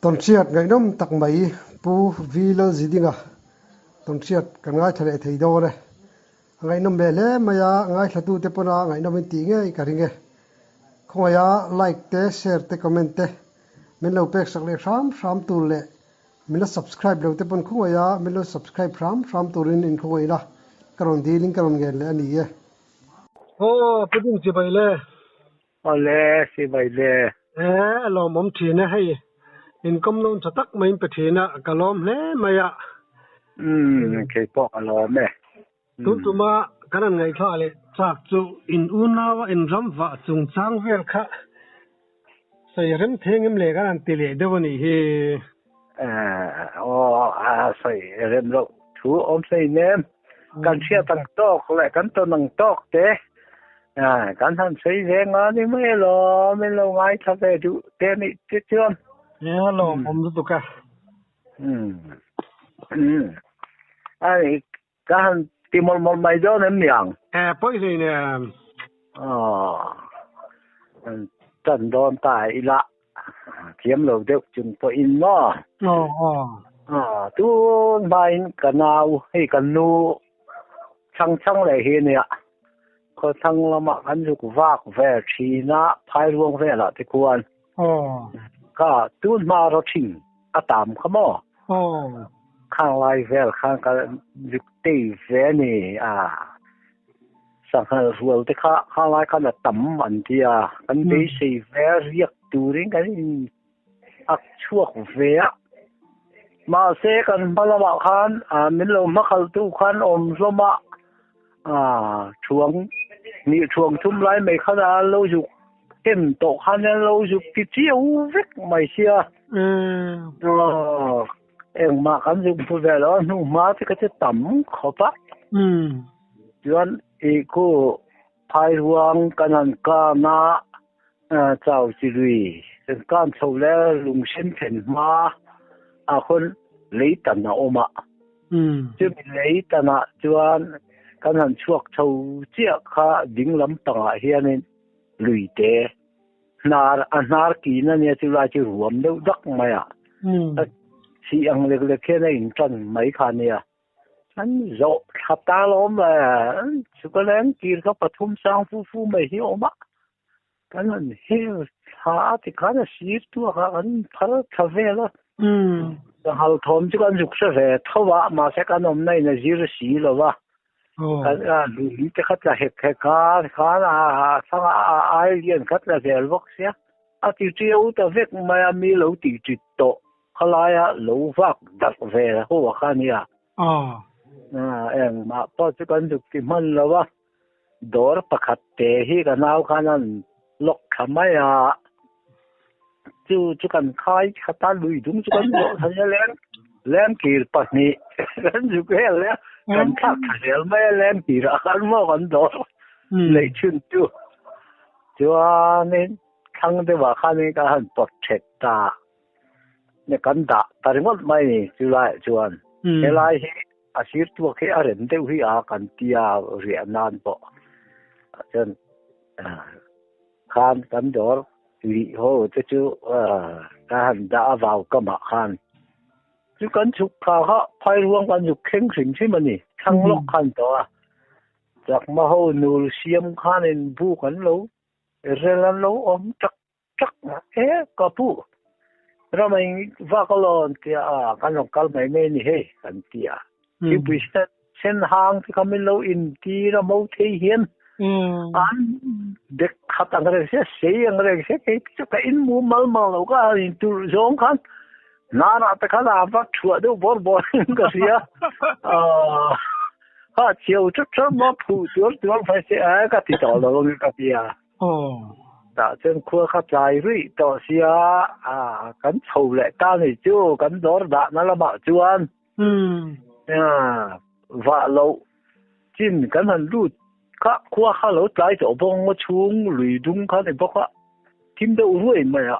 Tawnhriat ngaihnawm tak mai Pu V Lalzidinga tawnhriat kan ngaithla leh thei dawn e. A ngaihnawm leh hle mai a, ngaithlatute pawna ngaihnawm in tih ngei ka ring e. Khawngaiha like te, share te, comment te min lo pek sak leh hram hram tur leh min la subscribe lo te pawn khawngaiha min lo subscribe hram hram turin in khawngaih la, ka rawn dilin ka rawn ngen leh a ni e. Aw Pu Ding chibai le. Awle, chibai le. E, a lawmawm thin e hei. Inkawm nawn tha tak mai in pe thin a, ka lawm hle mai a. Umm, kei pawh ka lawm e. Tun tuma kan han ngaihthla leh chak chu in unau a inram vah chungchang vel kha sawi rem theng em le kan han ti leh deuh a nih hi. Aw, a sawi rem loh thu awm hlei nem. Kan hriat ang tawk leh kan tawn ang tawk te kan han sawi ve nga ni mai alawm, min lo ngaithla ve duh te nih te chuan. E, a lawmawm lutuk a. Umm, a Ka han ti mawlh mawlh mai dawn em niang? E, pawi hlei nen. Aw, tan dawn ta ila thiam lo deuh chung pawhin maw? Aw, aw. Aw, tun hmain ka nau hei ka nu chhang chhang leh hi ania, khawthlang lamah kan zuk vak ve thin a, phairuang velah te khuan. Aw. Ka tun hma rawthing a tam kha maw? Aw. Khang lai vel khan ka zuk tei ve a ni a. Sanghal rual te kha khang lai khan a tam an ti a, kan beisei ve riak turin kan in ak chhuak ve a. Mahse kan hma lamah khan min lo hmakhaltu khan awm hlawm a, Thuang hnih thuang thum lai mai khan a lo zuk em tawh khan a lo zuk ti chiau vek mai sia. Engmah kan zuk hmu ve lo a hnu hma te kha chu tam khawp a. Chuan i khu phairuang kan han kan a chau chi lui kan kan chho le lungsen thlen hma ah khawn lei tan a awm a. Chumi lei tanah chuan kan han chhuak chho chiah kha ding lampangah hianin lui te hnar a hnar kin a nia chu lai chu ruam deuh dak mai a. Sih ang lek lek hian a intan mai kha a nia. An zawh thla ta lawm le, chu ka leng tir kha pathum sang fu fu mai hi a awm a. Kan han hel thla a tikhan a sir tuak a, kan phar thla vel a. Sanghal thawm chu kan zuk hre ve tho a, mahse kan awmna in a zir si lo va. Kan lui te kha tla hek hek a, tikhan a thlang a ai lian kha tla zel bawk sia. A ti ṭiau ta vek mai a, mi lo tih ṭit tawh khalaia lo vak darh ve ho a kha nia. Engmah pawh chu kan zuk ti hman lo a. Dawr pakhat te hi ka nau khan an lock thla mai a, chu chu kan khai khat a, lui dung chu kan zawh thla nia leng lengkir pahnih kan zuk hel a, kan thlak thla zel mai a lengkir ah khan maw kan dawr neih chhun chu. Chuanin thlang deuhah khanin ka han pawt thet ta a, kan dah ta ringawt mai ni chulaiah chuan helai hi A sir tuak hi a rem deuh hi a kan tia riah nan pawh chuan khan kan dawr lih ho te chu ka han dah a vau kamah khan chu kan chhuk thla kha phairuang kan zuk thleng hrim hrim a ni thlang lawk khan tawh a chakma ho nul siam khanin buk an lo rel an lo awm tak Tak e ka pu, ramai vak alawn tia a kan rawn kal mai mai a ni hei kan ti a. Thingpui sen sen hang te kha min lo in tir a mo thei hian an dek khat ang reng sia sei ang reng sia kei chu ka in mu mal mang lo ka han in turh zawng khan hnarah te khan a va thuah deuh bawr bawr in ka hria a chhiau thut thut maw phuh tuar tuar mai se a ka ti tawh lo ang ka ti a. Tah chuan khua kha tlai ruih tawh sia a kan chho leh ta ni chu kan dawr dahna lamah chuan vah loh chin kan han lut kha khua kha lo tlai tawh bawk ngaw chhung lui dung kha ni bawk a thim deuh ruai mai a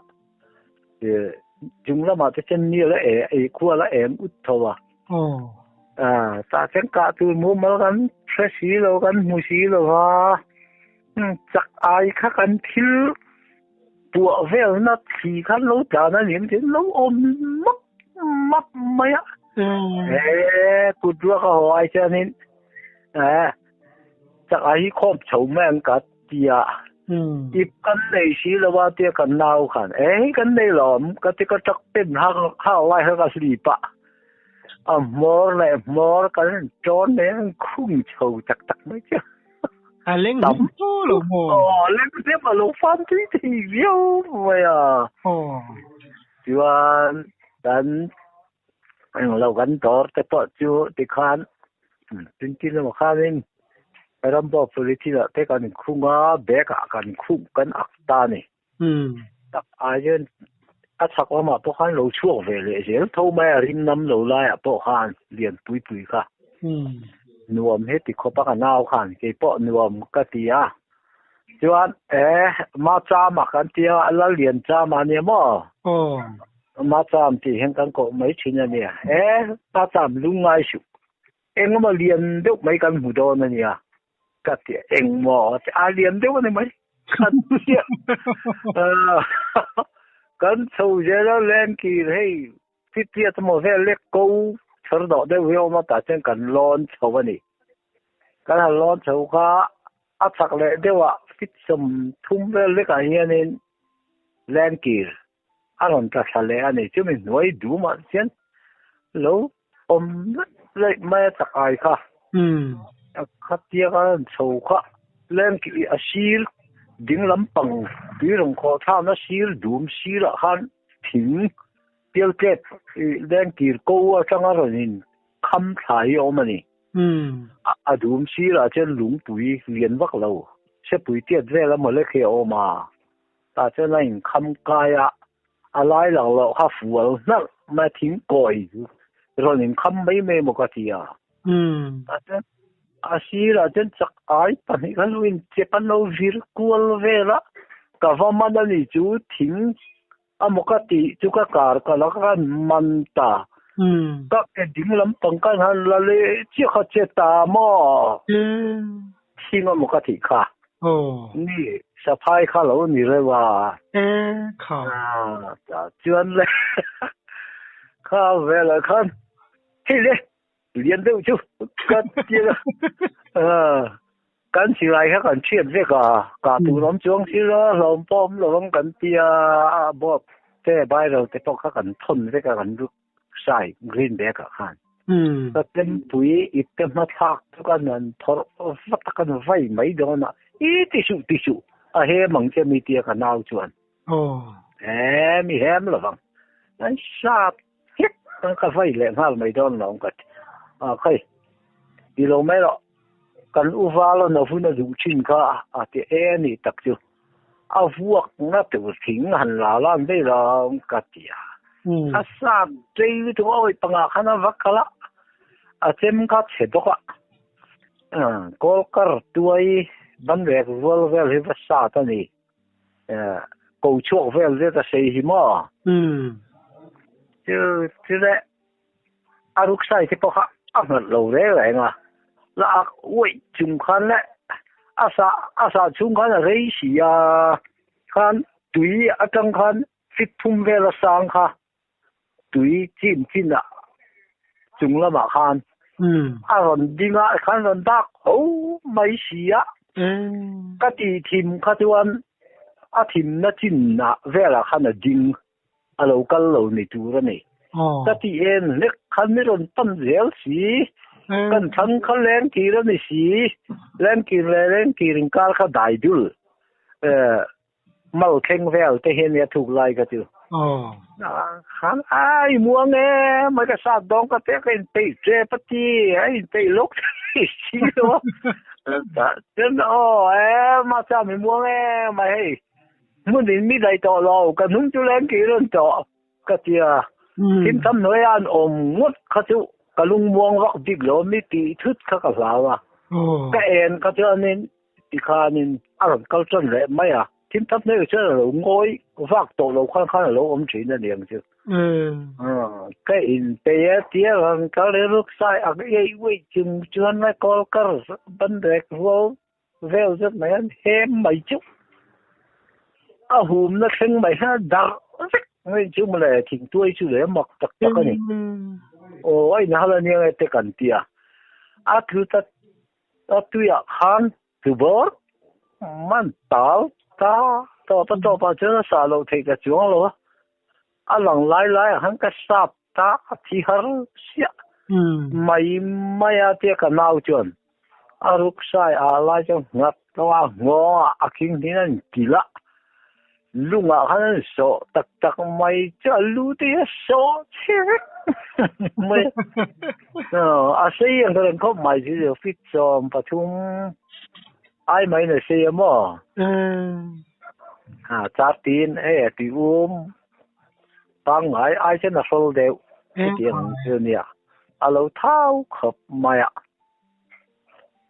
chung lamah te chuan ni la e khua la eng ut tho a tah chuan kah tur mumal kan hre si lo kan hmu si lo va. Chak ai kha kan thil puah vel na thli khan lo tlan a ni ang lo awm map map mai a. E kut ruak a haw ai chuanin e chak a hi khawm chho mai ang ka tia. Ip kan nei si lo a tia kan nau khan e hei kan nei lawm ka ti ka truck pen hak hak lai kha ka hlip a. A hmawr leh hmawr kan in tawn mai a khung chho tak tak mai chu. A leng hlim fu lo maw? Aw, leng hlim a lo fan tui thei viau mai a. Aw. Chuan kan englo kan dawr te pawh chu tikhan twenty lamah khanin Rambo polythene ah te kan inkhung a, bag ah kan khuh kan ak ta a ni. Tak ai chuan a chhak lamah pawh khan lo chhuak ve leh zel tho mai a, ring nam lo laiah pawh khan lian pui pui kha nuam he ti khawp a ka nau khan keipawh nuam ka ti a. Chuan e Machama kan tia a Lalian Chama ania maw? Aw. Macham tih hian kan koh mai thin a nia. E Macham lungngai suh. Engemaw lian deuh mai kan hmu dawn a nia. Ka ti a, engmaw a lian deuh a ni mai. Ka ti a. Kan chho zel a lengkir hei fiftieth emaw vel lek ko chhar dawh deuh hi a awm a tah chuan kan lawn chho a ni. Kan han lawn chho kha a chak leh deuh ah fit 30 vel lekah hianin lengkir a rawn tla thla leh a ni. Chumi hnuai dumah chuan lo awm laih laih mai a chak ai kha. A khatia ka rawn chho kha lengkir a sir ding lampang tui rawn khawh thlakna sir dum sirah khan thing pial tlep lengkir ko atanga rawn in kham thla hi a awm a ni. A dum sirah chuan lungpui lian vak lo sepui tiat vel a mawle khi a awm a. Tah chuan a inkham kai a, a lai lang loh kha fual hnalh mai a thing kawi rawn inkham mai mai emaw ka ti a. Tah chuan a sirah chuan chak ai pahnih kha lo inchep an lo vir kual vel a, ka va man a ni chu thing amaw ka tih chu ka kar ka la ka man ta. Ka ke ding lampang ka han la leh chiah kha che ta maw? Thing amaw ka tih kha. Ni saphai kha lo ni reuh a. Kha. Chuan le kha velah khan hei le lian deuh chu ka ti a. Kan silai kha kan hriat vek a, kah tur awm chuang si lo, hlawm pawh awm lo ang kan ti a, a bawp te viral te pawh kha kan thawn vek a kan ruk sai green bag ah khan. Ka chempui ip te hmathlak chu kan han phawrh vat a kan vai mai dawn a, i ti suh ti suh a hem ang che mi tia ka nau chuan. E mi hem lovang an sap hlek ka vai leh nghal mai dawn lo ang ka ti a khai ti lo mai rawh. Kan u val a hun a duh thin kha a ti e a nih tak chu. A vuak na tur thing han la lan daih lo ka ti a. A sap tlei lutuk a awih pangah khan a va kal a, a chem kha chhe bawk a. Kawl kar tuai ban rek rual vel hi va sat a ni. Ko chhuak vel zet a sei hi maw? Chu chu le. A ruksai te pawh kha a nghat lo reng reng a, la ak uaih chung khan leh a sah a sah chhung khan a rei si a, khan tui atang khan fit thum vel a sang kha tui chin chin ah chung lamah khan a rawn ding a khan rawn dak ho mai si a, ka tih thim kha chuan a thimna chin ah velah khan a ding. A lo kal lo ni tur a ni. Ka ti en hlek khan mi rawn pan zel si. Kan thlang kha lengkir a ni si. Lengkir leh lengkir inkar kha dai dul. Mal thleng vel te hian nia thuk lai kha chu. Khan ai muang e mai ka sat dawng ka te ka inpeih tep a ti a inpeih lawk thei si lo. Chuan aw e mahse mi muang e mai hei. Hmun in mi daih tawh lo, ka hnung chu leng kir an tawh ka ti a. Thim tham hnuaia an awm ngawt kha chu ka lungmuang vak bik lo mi tih thut kha ka hlau a. Ka en kha chuanin tikhanin a rawn kal tan leh mai a. Thim tham hnuaiah chuan a lo ngawi vak tawh lo khan khan a lo awm thin a niang chu. Ka inpei a tia rawn kal i ruksai ak iai uaih chung chuan kawl kar ban rek rual Vel zet mai an hem mai chu. A hum na thleng mai hian a darh vek mai chu mawle thingtuai chu le mak tak tak a ni. Aw a inhal a nia nge te kan ti a. A tlu ta a tuiah khan tubawr man tal ta tawp a tawpah chuan a sah loh theih ka chuang lo a. A lang lai laiah khan ka sap ta a thi har siah mai mai a tia ka nau chuan a ruksai ah lai chuan nghat lo a nghawng ah a khing hnin an kilh a lungah khan an sawh tak tak mai chu a lu te hi a sawh chhe vek mai a sei ang ka reng khawp mai chu feet 13 ai mai in a sei a maw char tin hei a tih um. Pangngai ai chuan a hrawl deuh chutiang chu nia, a lo thau khawp mai a.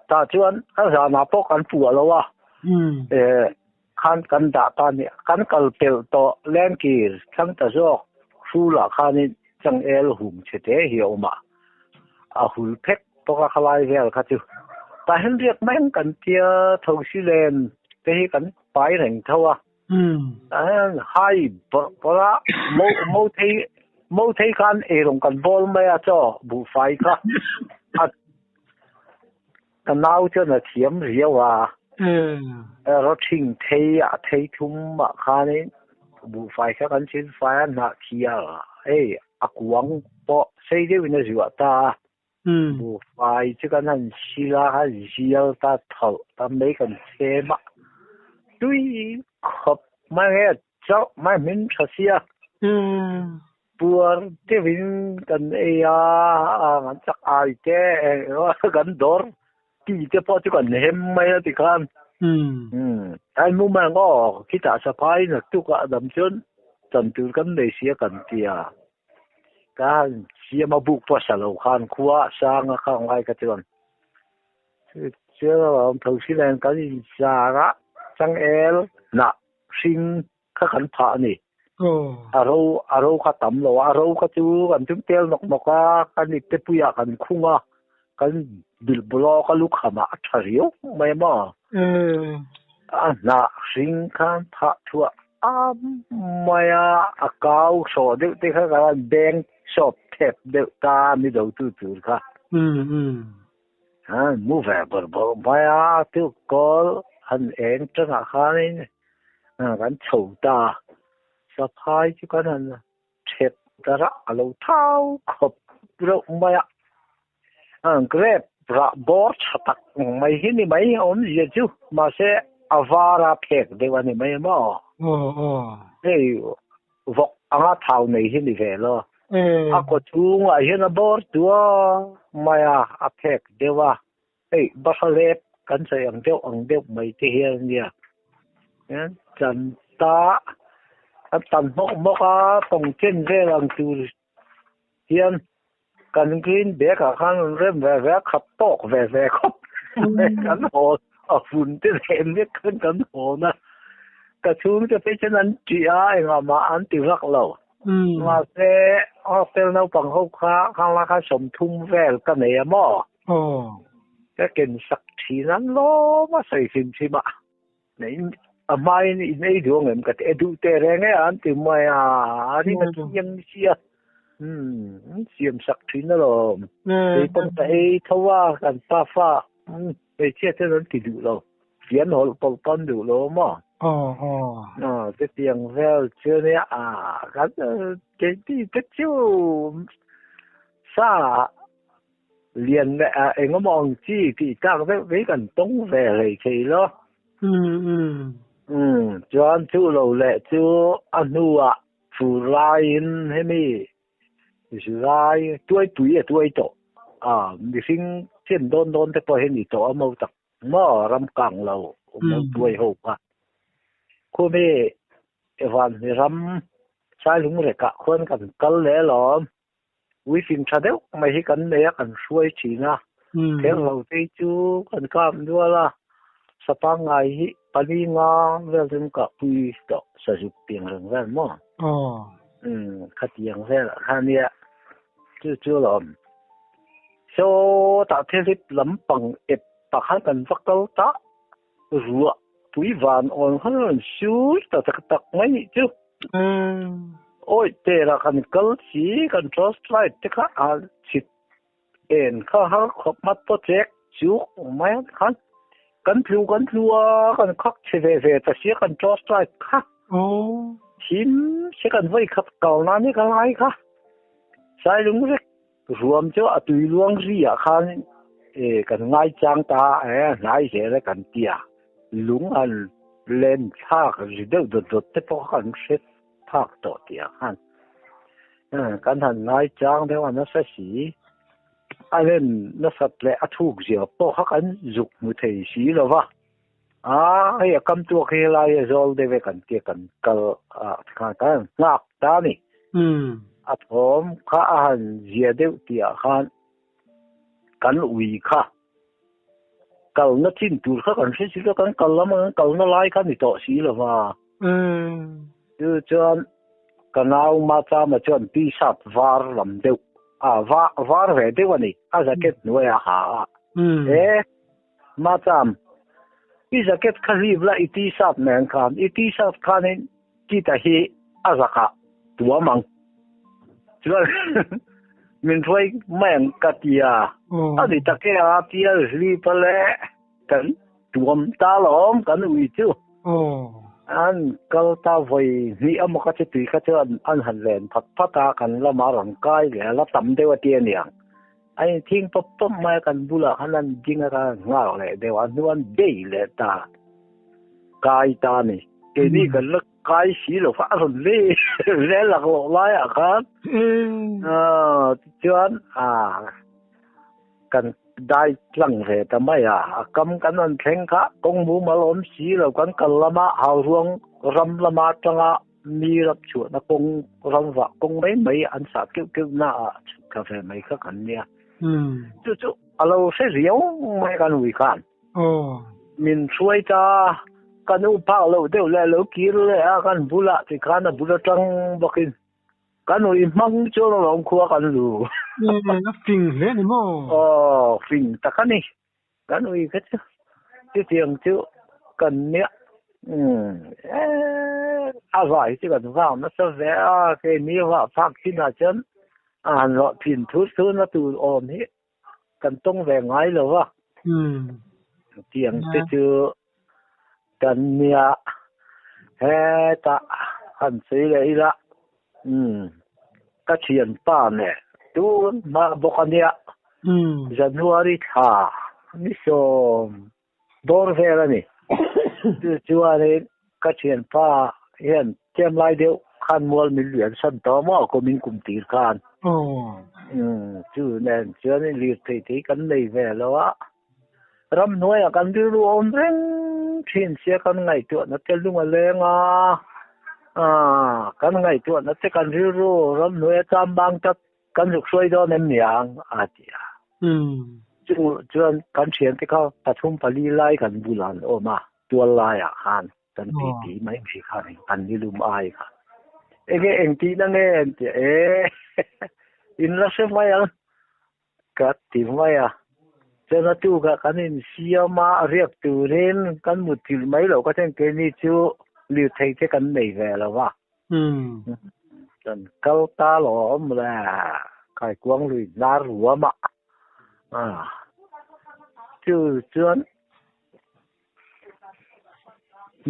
Tah chuan a zanah pawh kan puah lo a, khan kan dah ta nia, kan kal pelh tawh lengkir thlang ta zawk hrulah khanin changel hum chhe te hi a awm a, a hul phek bawk a khalai vel kha chu. Tah hian riak mai ang kan tia thosi len te hi kan pai reng tho a. Hai bawrh bawrh a, mo thei mo thei khan eirawng kan bawl mai a chaw buhfai kha a ka nau chuan a thiam riau a, rawthing thei a thei thum ah khanin buhfai kha kan chhin fai a hnah thial hei a kuang pawh sei deuhin a zuah ta a. Buhfai chu kan han sil a, a zial ta tholh ta mai kan chhem a, tui khawp mai nge chauh mai hmin tha sia. Puar deuhin kan ei a, kan chak ai te kan dawr ti te pawh chu kan hem mai a tikhan. Ai mu mai ang aw, khitah saphai naktukah dam chuan chan tur kan nei sia kan ti a. Ka han siam a buk pawh sa lo khan khua a sang a kha ngai ka chuan chuan a awm tho si nen kan inzar a changel hnah hring kha kan phah a ni. A ro a ro kha tam lo a, a ro kha chu kan tum tel nawk nawk a, kan ipte puiah kan khung a, kan bilh bawlawk a lukham ah a tha riau mai maw? A hnah hring khan phah thuah a mai a, a kau sawh deuh te kha ka han beng sawp thep deuh ta a mi do tu tur kha. Han mu ve bawrh bawrh mai a, tuk kawl han eng tangah khanin kan chho ta a, saphai chu kan han thep darah a lo thau khawp reuh mai a. Grape rah bawr tha tak mai hi ni mai awmzia chu mahse a var a phek deuh a ni mai maw? Hei vawk anga thau nei hi ni ve lo. A kaw chhungah hian a bawr tua mai a, a phek deuh a. Hei bahra lep kan sawi ang deuh ang deuh mai te hian a nia. Chan ta an tan hmawk hmawk a, tawng chen vel ang tur hian kan green bag ah khan an rem ve ve a, khat tawk ve ve khawp mai kan haw a hun te leh mek khan kan hawn a, ka chhungte phei chuan an ṭih a engah mah an ti vak lo. Mahse hostel naupang ho kha khang lai khan 30 vel ka nei a maw? Ka ken sak thin an lawm a sawi hrim hrim a. A hmain in ei duh ang em ka ti e duh teh reng e an ti mai a, a ring a thiang ni sia. Umm siam sak thin alawm. Kei pawn ka ei tho a kan pa fa hmeichhia ten an ti duh lo. Fian hawlh pawlh pawn duh lo maw? Aw chutiang vel chu nia kan keini te chu sa Lian leh a engemaw ang chi tih tlak deuh mai kan tawng ve hlei thei lo. Umm chuan chu lo leh chu a hnuah fur laiin hemi July tuaipui a tuai tawh a, mihring chen dawn dawn te pawh hi ni tawh a mo tak maw ram kang lo mo tuai ho kha. Khumi Vanhni ram Sailungrekah khuan kan kal leh alawm. Uifing tha deuh mai hi kan nei a, kan hruai thin a. Therhlo te chu kan kap nual a, sa pangngai hi pali nga vel chu an kah pui tawh, sazuk tiang reng vel maw? Khatiang vel ah khan nia chu chu alawm. Sawtah thilhlip lampang ep pakhat kan va kal ta ruah. pui van awn khan a rawn sur ta tak tak mai nih chu. Awi tera kan kal si kan torch light te kha a chhit en kha har khawp mat pawh chek chuk mai a khan kan tlu kan tlu a kan khak chhe ve ve ta sia kan torch light kha. Thim se kan vawi khat kal na ni ka lai kha. Sailung vek Ruam chu a tui luang ri ah khan e kan ngai chang ta e hnai zel e kan ti a, lung an len thlak ri deuh dawt dawt te pawh kha kan hre phak tawh tih ah khan kan han ngai chang deuh a nasa si. A len nasat leh a thuk zia pawh kha kan zuk hmu thei si lo va, a hei a kam tuak hi helai a zawl deuh e kan tia kan kal a khan kan han nghak ta a ni. A thawm kha a han zia deuh tih ah khan kan ui kha kalna chin tur kha kan hre si lo, kan kal lam kan kalna lai kha ni tawh si lo va. Chu chuan ka nau Machama chuan t-shirt var lam deuh a var ve deuh a ni, a jacket hnuai a ha a. E Macham, i jacket kha hlip la i t-shirt nen khan, i t-shirt khanin Tita hi a zakah tuam ang. Chuan min hruai mai ang ka ti a, a ni tak e a tia hlip a le kan tuam ta lawm kan ui chu. An kal ta vawi hnih emaw ka chu tui kha chu an han len phat phat a, kan lamah rawn kai leh a la tam deuh a ti a niang. A inthing pawp pawp mai a, kan bulah khan an ding a, kan nghak leh deuh a, a hnu an bei leh ta kai ta a ni. Keini kan la kai si lo kha a rawn le le laklawh laiah khan tichuan kan dai tlang ve ta mai a, a kam kan rawn thleng kha kawng mumal awm si lo kan kal lama hauruang ram lama atanga Mi rap chhuahna kawng ram vah kawng mai mai an sah keuh keuh na ah chhuk thla ve mai kha kan nia. Chu chu a lo hre riau mai kan ui khan. Min hruai ta kan u phak loh deuh leh lo kir leh a kan bulah tikhan a bul atang bawkin kan ui hmang chuan alawm khua kan lu. A fing hle ni maw? Aw fing tak a ni. Kan ui kha chu chutiang chu kan nia a vai chu kan vang nasa ve a keini vah phak chinah chuan a han rawh thin thur thur na tur awm hi kan tawng ve ngai lo va tiang te chu kan nia hetah han sawi leh ila ka thianpa nen tun hma bawk a nia. January thla ni sawm dawr vel a ni. Chu chuanin ka thianpa hian tlem lai deuh khan mual min lian san tawh maw kumin kum tir khan. Chu nen chuanin lirthei te hi kan nei ve lo a. Ramhnuaiah kan rilru a awm reng thin sia kan ngaihtuahna te lung a leng a, kan ngaihtuahna te kan rilru ramhnuai a cham bang tak kan zuk hruai dawn em ni ang a ti a. Chu chuan kan thiante kha pathum pali lai kan bulah an awm a, tual laiah khan kan ti ti mai mai kha an nilum ai kha. Enge engtihna nge an ti a, e in la hre mai ang. Ka ti mai a, chuan a tukah kan insiam a, riak turin kan mutthilh mai loh ka then keini chu lirthei te kan nei ve lo va. Kan kal ta lo a awm le, kaikuang lui hnar ruam a, chu chuan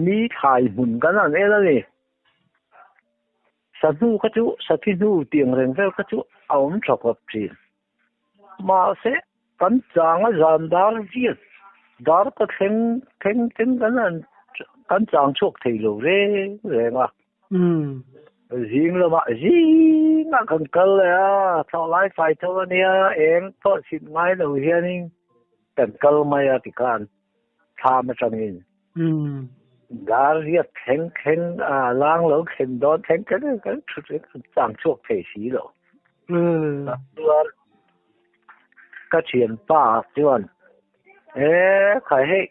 mi thlai hmun kan han en a ni. Sahnu kha chu Sathi hnu tiang reng vel kha chu a awm tha khawp thin. Mahse, kan chang a zan dar viat dar ka thleng thleng thleng kan han kan chang chhuak thei lo reng reng a. Zing lamah zingah kan kal leh a, thawh lai fai tho a nia, eng pawh chhit ngai lo hianin kan kal mai a tikhan thlam atangin. Dar riat thleng thleng a lang lo thlen dawn thleng thleng kan thu thleng kan chang chhuak thei si lo. Chuan ka thianpa chuan e khai hei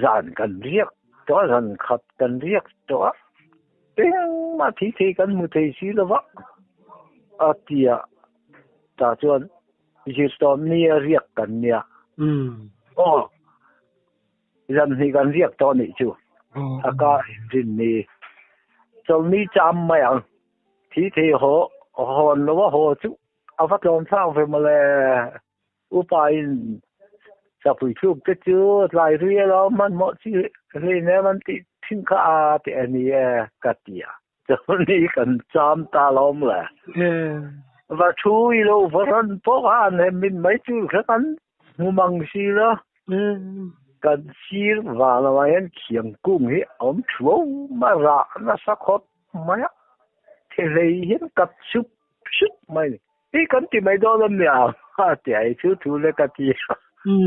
zan kan riak tawh a zan khat kan riak tawh a engmah thei thei kan hmu thei si lo va a ti a tah chuan zirtawm ni a riak kan nia. Aw. Zan hnih kan riak tawh nih chu. A ka rin ni. Chawlhni cham mai ang. Thi thei haw hawn lo a haw chu a va tlawm thlak ve mawle. Upa in sapui thluk te chu tlai rui alo hmanhmawh chi hleinem an tih thin kha a ti a ni e ka ti a. Chawlhni kan cham ta lawm le. Va thu i lo va rawn pawh kha an hem min mai tur kha kan hmu mang si lo. Kan sir vang lamah hian khiang kung hi a awm thuau mai a, rah nasa khawp mai a, thehlei hian kat sup sup mai a ni. Hi kan ti mai dawn em nia a ti a, i thu thu le ka ti a,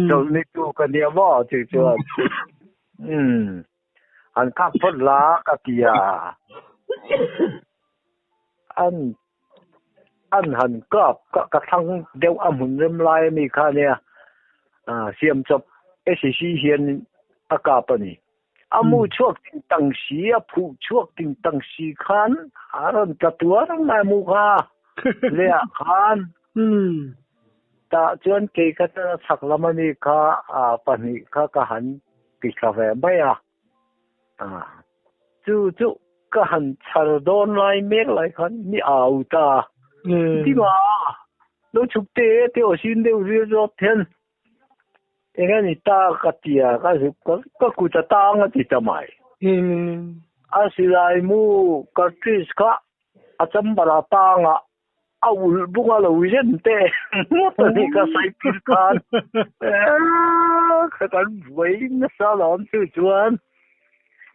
chawlhni tu ka nia maw tih chuan umm han kap phawt la ka ti a, an an han kap ka ka thlang deuh a hmun rem lai ami kha ania siam chawp SEC hian a kap a ni. A mu chhuak ting tang si, a phuh chhuak ting tang si khan a rawn tla tuar mai a mu kha leh ah khan. Tah chuan kei kha chuan a chhak lam ami kha pahnih kha ka han ti thla ve mai a. Chu chu ka han chhar dawn lai mek lai khan mi au ta. Tima lo chhuk te te aw sin deuh zir zawk hian Eng a ni ta ka ti a, ka zuk ka ka kut a tang a ti ta mai. A silai mu cartridge kha a chamber a tang a, a ulh bung a lo zen te ngawt a ni ka sai pil khan. Ka kan buai nasa alawm chu chuan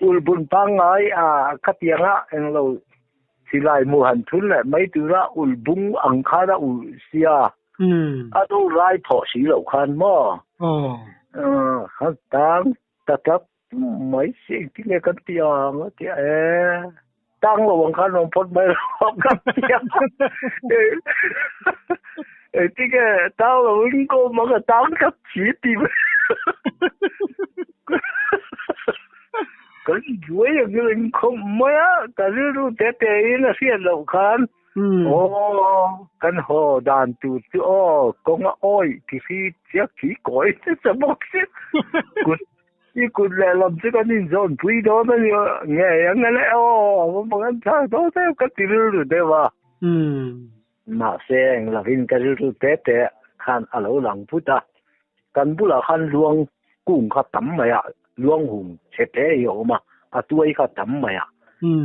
ulh bun pangngai a khatianga englo silai mu han thun leh mai tura ulh bung ang khan a ulh sia. A do lai thawh si loh khan maw? Han tang ta tlat mai si engtin nge kan ti ang a ti a e tang lo ang khan rawn phawt mai lo kan ti a engtin nge tang lo in ka awm ang a tang tlat si ti mai kan buai ang in khawm mai a ka rilru te te in a hriat loh khan Aw, kan haw dan tur chu aw, kawng a awih ti hi chiak thi kawi te cha bawk si. Kut, i kut lehlam chu kan inzawn pui dawn a ni ngei ang a le aw, a va kan thlak dawn em ka ti rilru deuh a. Mahse, englovin ka rilru te te khan a lo lang phut a, kan bulah khan luang kung kha tam mai a, luang hung chhe te hi a awm a, a tuai kha tam mai a.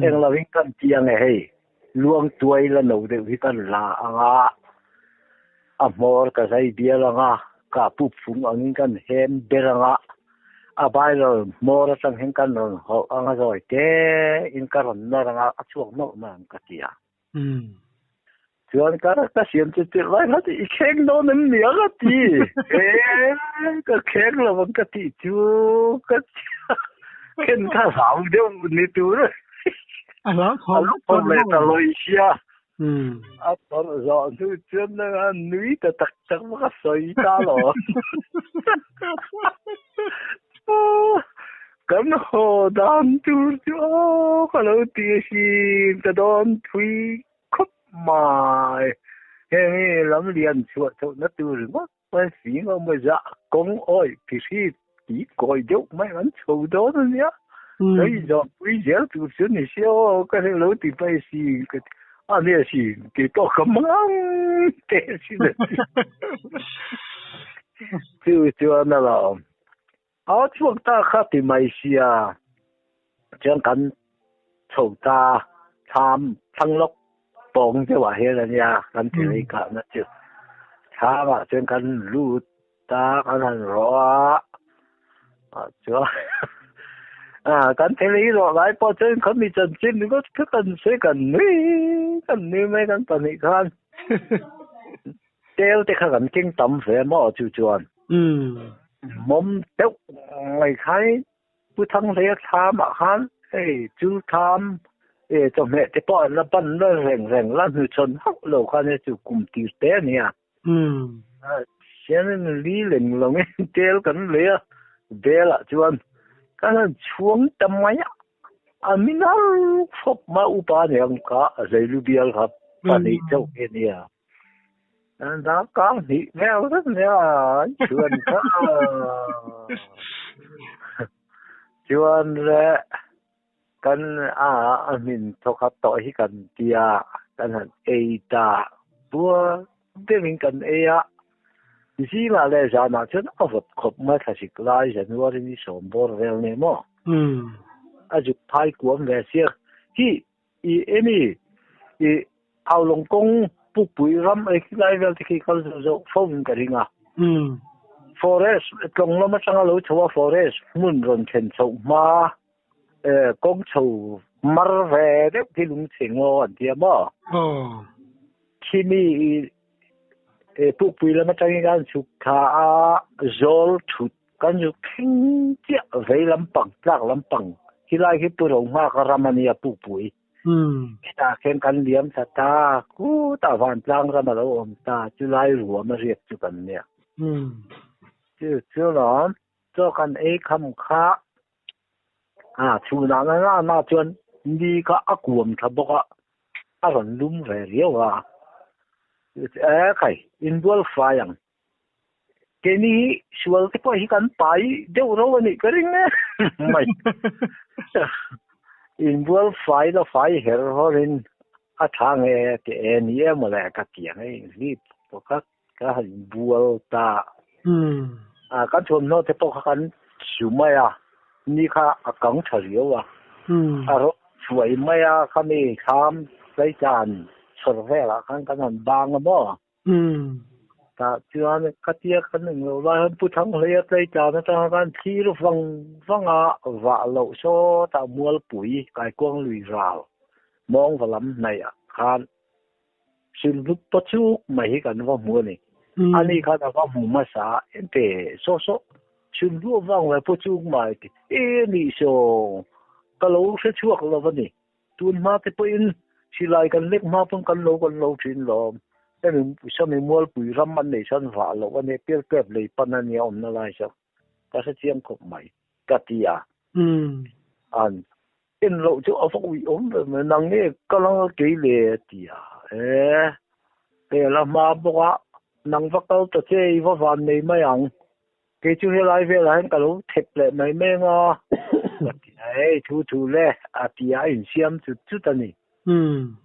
Englovin kan ti ang e hei, Luang tuai la no deuh hi kan la ang a, a hmawr ka zai bial ang a, ka pup fung angin kan hem ber ang a, a viral hmawr atang hian kan rawn hawlh ang a zawi te in ka rawn nawr ang a, a chhuak nawlh mai ang ka ti a. Chuan ka ka siam chu tirh lai kha i kheng dawn em ni ang a ti. E ka kheng lo ang ka tih chu ka khen kha hlau deuh ni tur. A hlau thawm a leh ta lawi sia. A phawrh zawh hnu chuan a nui ta tak tak bawk a sawi ta lo. Kan haw dan tur chu aw ka lo ti asin ka dawn thui khawp mai. Heng hi lam lian chhuah chhohna tur ringawt mai fing a awm a zah kawng awih phihri ti kawi deuh mai an chho dawn a nia. Ka inzawh pui zel tur chu ni sia aw ka hre lo ti pai si ka ti a nia si keipawh ka mang te sin a ti. Chu chuan a lo a chhuak ta kha ti mai sia chuan kan chho ta thlam thlang lawk pawng deuh ah hian a nia kan ti lei kahna chu thlam ah chuan kan lut ta kan han rawh a ah chuan ah kan thil hi rawh lai pawh chuan khami chanchin ringawt kha kan sawi kan nui kan nui mai kan pahnih khan tel te kha kan keng tam ve maw chu chuan mawm deuh mai khai Pu Thanghleia thlam ah khan hei chu thlam e chawhmeh te pawh an la ban la reng reng la hnuchhawn hauh lo khan hei chu kum tir te a nia. Hianin li leng lawngin tel kan lei a, bel ah chuan kan han chhuang ta mai a, a min har khawp mai upa ni ang kha a zeilu bial kha pahnih chauh hi a nia. Dar kang hnih vel vek nia an chhuan kha. Chuan le kan a a hmin thawkhat tawh hi kan tia kan han ei ta puar deuhin kan ei a. Zingah leh zanah chuan a vawt khawp mai thlasik lai January ni sawm bawr vel nen maw? A zuk phai kuam ve sia. Hi i emi i Haulawng kawng Pukpui ram ei khi lai vel te khi kal zawh zawh fo in ka ring a. Forest tlawng lam atanga lo chho a forest hmun rawn thlen chhoh hma kawng chho mar ve deuh khi lungchhe ngaw an ti a maw? Khimi i Pukpui lam atangin kan chhuk thla a zawl thut kan zuk thleng chiah vei lampang tlak lampang khilai khi Pu Rohmaka ram a nia Pukpui. Khitah khian kan liam thla ta kutah vantlang ram a lo awm ta chulai ruam a riak chu kan nia. Chu chu lawm chaw kan ei kham kha a chhunah na na na chuan ni kha a kuam tha bawk a a rawn lum ve riau a e khai inbual fai ang. Keini hi sual te pawh hi kan pai deuh ro a nih ka ring e mai. Inbual fai la fai her hawrin a tha nge ti e ni em mawle ka ti ang e inhlip pawh kha ka han inbual ta. A kan thuamhnaw te pawh kha kan su mai a, ni kha a kang tha riau a. A rawh chuai mai a khami thlam tlaitlan chhawr velah khan kan han bang a maw. Tah chuan ka tia kan eng loh lai hian Pu Thanghleia tleitlan atanga khan thlir vang vang a vah loh sawtah Mualpui Kaikuang lui ral mawngva lam hnaih ah khan Silhlut paw chuk mai hi kan va hmu a ni. Ani khan a va hmu hmasa a, ente saw saw Silhlut vang ve paw chuk mai ti e nih saw ka lo hre chhuak lo a ni. Tun hma te pawhin silai kan lek hma pawn kan lo kan lo thin lawm. Hemi sawmi mualpui ram an nei chuan vah loh a nia, pirpep lei pan a nia awmna lai chu ka hre chiang khawp mai ka ti a. An en loh chu a va uih awm ve mai, nang nge ka lang a kei le a ti a. E, hei a la hma bawk a, nang va kal ta che i va van nei mai ang. Kei chu helai velah hian ka lo thep leh mai mai ang a, ka ti a, hei thu thu le a ti a, a insiam chut chut a ni.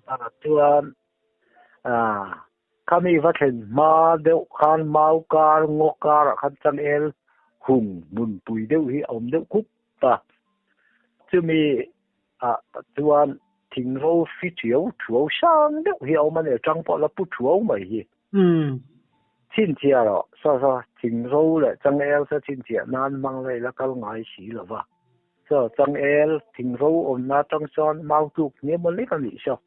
A chuan khami va thlen hma deuh khan mau kar ngaw karah khan changel hung hmunpui deuh hi a awm deuh khup a, chumi ah chuan thingro fi thiau thuau sang deuh hi a awm a ni, a tang pawh la pu thuau mai hi. Chhinchhiah rawh, saw saw thingro leh changel saw chhinchhiah nan hmang la ila kal ngai si lo va. Saw changel thingro awmna atang chuan mau tluk hniam a lek a nih saw.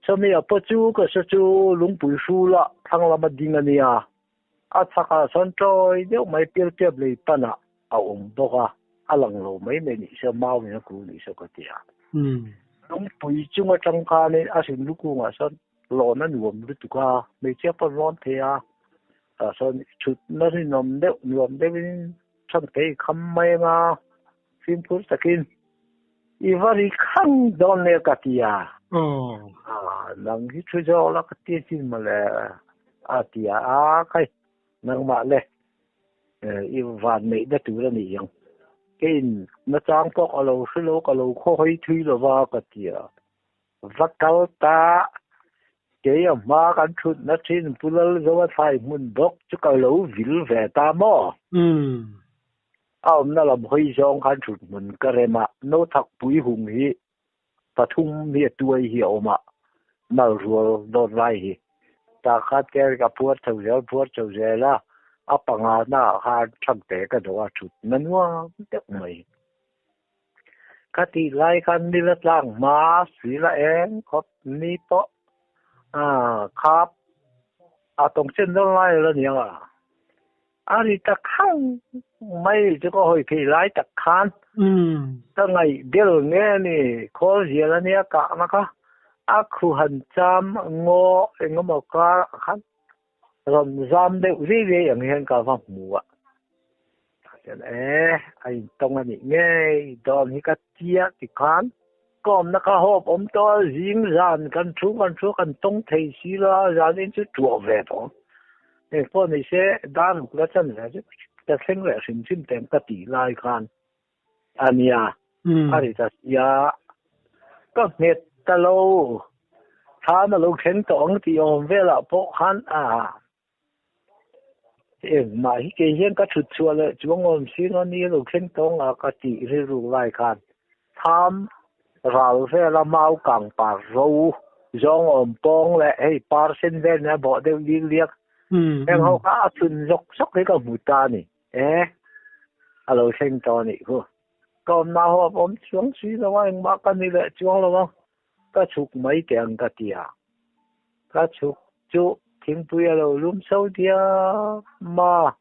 Saw mi a paw chu ka saw chu lungpui hrula thlang lama ding a nia. A chhakah sawn tawi deuh mai pirpiap lei panah a awm bawk a, a lang lo mai mai nih saw mau in a kul nih saw ka ti a. Lungpui chung atang khanin a hrin lukungah sawn Lawn a nuam lutuk a, hmeichhia pawh an lawn thei a, tah chuan thutna rinawm deuh nuam deuhin chhan thei kham mai ang a, fimkhur takin i va ri khang dawn nia ka ti a, nang hi thu zawk la ka ti chin mawle a ti a, a khai nangmah le i van neih na tur a nih ang, keiin nachang pawh ka lo hre lo ka lo khawhawi thui lova ka ti a. Va kal ta, kei a hma kan thutna thin Pu Lalzoa thlai hmun bawk chu ka lo vil ve ta maw? A awmna lam hawi zawng khan thut hmun ka rem a, no thak pui hung hi pathum hi a tuai hi a awm a, mal rual dawn lai hi. Tah khan ker ka phuar chho zel phuar chho zel a, a panga naah khan thangte ka dawh a, thutna nuam deuh mai. Ka tih lai khan nila tlang hma si la eng khawp ni pawh a khap a tawng chen dawn lai la niang a. A ri ta khang mai chu ka hawi phei lai tak khan ka ngaih bel nge ni khawl zial a nia kahna kha a khu han cham ngaw engemaw kar ah khan Rawn zam deuh riai riai ang hian ka va hmu a, tah chuan e a intawng a nih ngei dawn hi ka tia tikhan ka awmna kha hawp awm tawh a, zing zan kan thu kan thu kan tawng thei si lo a, zan in chu tuah ve tawh ang. Engpawh ni se dar ruk la chan ve chu ka thleng leh hrim hrim teng ka tih lai khan. A nia, a ri ta sia. Ka nghet ta lo. Thlam a lo thleng tawh ang tih awm velah pawh khan a engmah hi kei hian ka thut chhuah leh chuang awm si lo ni a lo thleng tawh ang a ka tih rilru lai khan thlam ral vela mau kang par ro zawng awm pawng leh hei par sen vel nia bawh deuh liak liak heng ho kha a chhun zawk zawk hi ka hmu ta a ni. E, a lo thleng tawh a nih khu. Ka awmna ho a awm chuang si lo a, engmah ka ni leh chuang lo a, ka chhuk mai teh ang ka ti a. Ka chhuk chu thingpui a lo lum so diam a,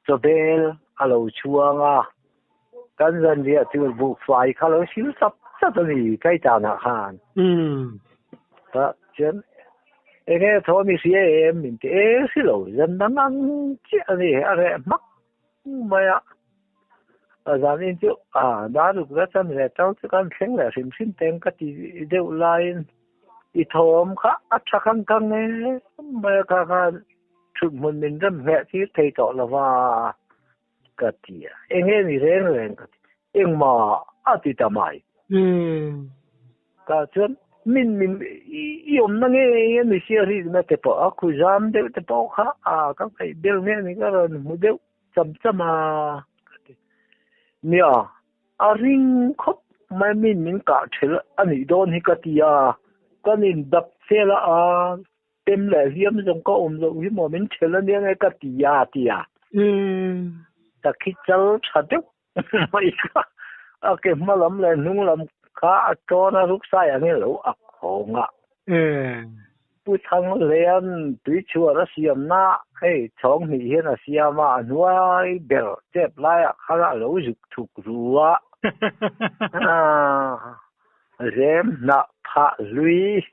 chawbel a lo chhuang a, kan zanriah tur buhfai kha lo sil chap chap a ni Taitanah khan. Tah chuan enge thaw mi hria em min ti e si lo, zan dang ang chiah a ni, a reh hmak mai a. A zan in chu a daruk la chan ve tau chu kan thleng leh hrim hrim teng ka ti deuh laiin i thawm kha a tha khang khang em mai a kha khan thut hmun min rem hneh tir thei tawh lo va ka ti a, enge ni reng reng ka ti Engmah a ti ta mai. Tah chuan min min i awmna nge a ni sia rinna te pawh a khu zam deuh te pawh kha a ka ngaih bel nge ni ka rawn hmu deuh cham cham a ka ti. Nia, a ring khawp mai min min kah ṭhel a nih dawn hi ka ti a, kan indap fel a a Tem leh hliam zawng ka awm loh hi maw min ṭhel a nia nge ka ti a ti a. Ka khi chal ṭha deuh mai kha a ke hma lam leh hnung lam kha a ṭawn a ruksai ang in lo ak hawng a. Pu Thanghlean tuichhuar a siamna hei chhawng hnih hian a siam a, a hnuai ber chep laiah khan a lo zuk thuk ru a. Rem hnah phah hlui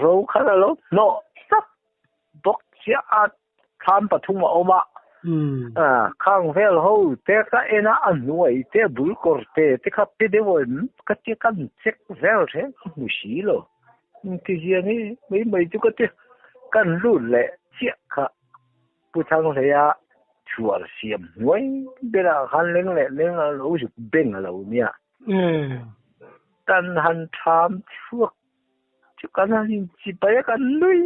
Ro khan a lo hnawh tlat bawk chiah a, thlam pathum a awm a, khang vel ho te ka en a, a hnuai te bul kawr te te kha pe deuh em ka tia kan check vel reng ka hmu si lo, ti hian hi mai mai chu ka tia kan lut leh chiah kha Pu Thanghleia chhuar siam hnuai berah khan leng leh leng a lo zuk beng a lo nia. Kan han tham chhuak chu kan han inchipai a, kan nui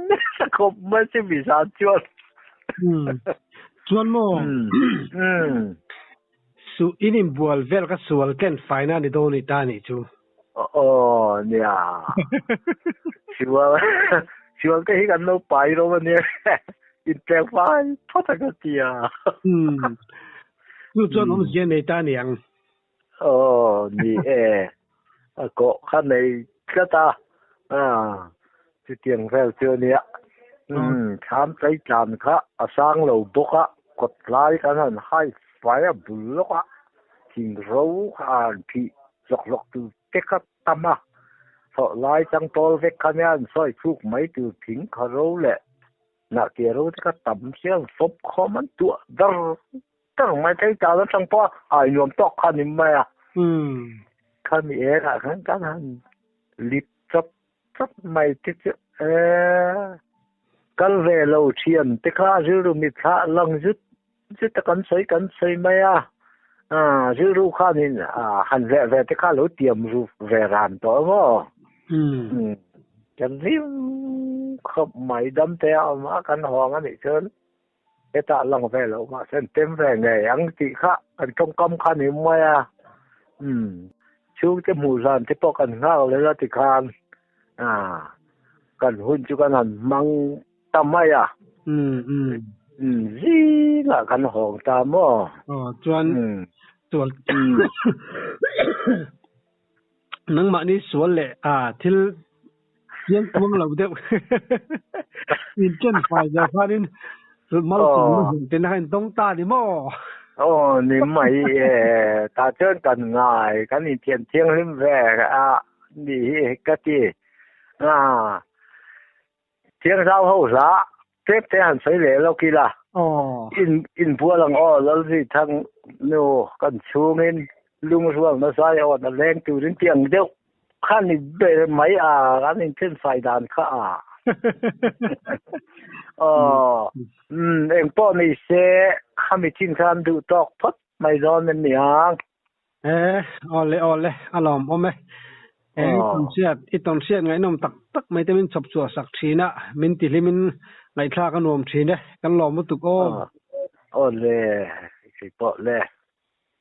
nasa khawp mai chu mi zan chuan. Chuan maw? Su in inbual vel ka sual ken faina ni dawn i ta nih chu. Aw nia. Sual sual te hi kan lo pai ro a nia. Inpek fai phawt a ka tia. Chu chuan awmzia nei ta niang. Aw ni e. A kawh kha nei tlat a. Chutiang vel chu a nia. Thlam tlai tlan kha a sang lo bawk a, kawt lai kan han hai fai a bul lawk a, thing ro kha a han phih hlawk hlawk tur te kha tam a. Thawh lai chang pawl vek kha nia an sawi chhuk mai tur thing kha ro leh hnahkiah ro te kha tam sia an fawp khawm an tuah dar dar mai thei ta atang pawh a ai nuam tawk kha ni mai a. Khami engah khan kan han lip chawp chawp mai te chu e kal ve lo thian te kha rilru mitthla lang zut zut a kan sawi kan sawi mai a rilru khanin han veh ve te kha lo tiam ru ve ran tawh emaw kan hlim khawp mai dam te a awm a kan hawng a nih chuan hetah lang ve loh mahse an tem ve ngei ang tih kha kan tawngkam kha ni mai a chhungte hmuh zan te pawh kan nghak leh a tikhan kan hun chu kan han hmang ta mai a zingah kan hawng ta maw aw chuan chuan nangmahni sual leh a thil Chiang kuang lo deuh. In chen fai zo khanin mal sawmna hmun te na kha in tawng ta ni maw? Aw ni mai e, tah chuan kan ngai, kan inthiam thianghlim ve a ni hi ka ti. A Thiangzau ho hla tlem te han sawi leh lawk ila. In inbual ang aw Lalzithang nu kan chhungin lungrualna zai awn a leng turin ti ang deuh. Kha ni ber mai a, an inthenfai dan kha a. Aw, umm, engpawh ni se, khami chin khan duh tawk phawt mai dawn em ni ang. E awle awle a lawm awm e. E tawn hriat i tawn hriat ngaihnawm tak tak mai te min chhawp chhuah sak thin a, min ti hlim in ngaihthlak a nuam thin e, kan lawm lutuk aw. Awle, kei pawh le.